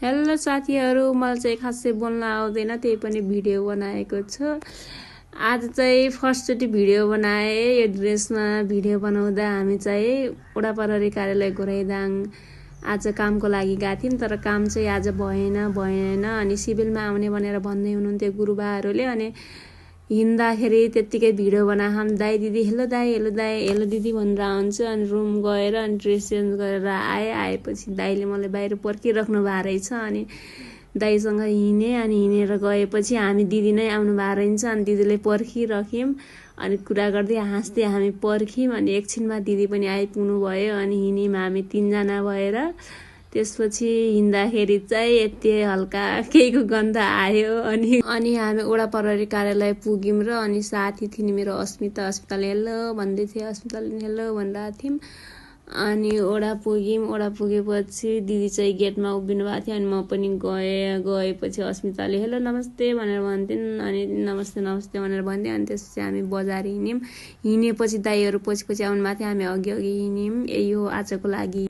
Hello साथीहरू, मलाई चाहिँ खासै बोल्न आउँदैन, त्यही पनि भिडियो बनाएको छु। आज चाहिँ फर्स्टचोटि भिडियो बनाए। यो ड्रेसमा भिडियो बनाउँदा हामी चाहिँ वडा प्रहरी कार्यालय घोराइदाङ आज कामको लागि गएको थियौँ, तर काम चाहिँ आज भएन। अनि सिभिलमा आउने भनेर भन्दै हुनुहुन्थ्यो गुरुबाहरूले। अनि हिँड्दाखेरि त्यत्तिकै भिडियो बनाहम, दाई दिदी हेलो दिदी भनेर आउँछु। अनि रुम गएर अनि ड्रेस चेन्ज गरेर आएपछि दाईले मलाई बाहिर पर्खिराख्नु भएको रहेछ। अनि दाईसँग हिँडेँ। अनि हिँडेर गएपछि हामी दिदी नै आउनु भएको रहेछ। अनि दिदीले पर्खिराख्यौँ। अनि कुरा गर्दै हाँस्दै हामी पर्ख्यौँ। अनि एकछिनमा दिदी पनि आइपुग्नु भयो। अनि हिँड्यौँ हामी 3 जना भएर। त्यसपछि हिँड्दाखेरि चाहिँ यति हल्का केहीको गन्ध आयो। अनि हामी वडा प्रहरी कार्यालय पुग्यौँ र अनि साथी थिइन् मेरो अस्मिताले हेलो भन्दै थियो, अस्मिताले हेलो भनिरहेको थियौँ। अनि वडा पुगेपछि दिदी चाहिँ गेटमा उभिनु भएको थियो। अनि म पनि गएपछि अस्मिताले हेलो नमस्ते भनेर भन्थिन्। अनि नमस्ते भनेर भन्थ्यो। अनि त्यसपछि हामी बजार हिँड्यौँ। हिँडेपछि दाईहरू पछि आउनु भएको थियो, हामी अघि हिँड्यौँ। यही हो आजको लागि।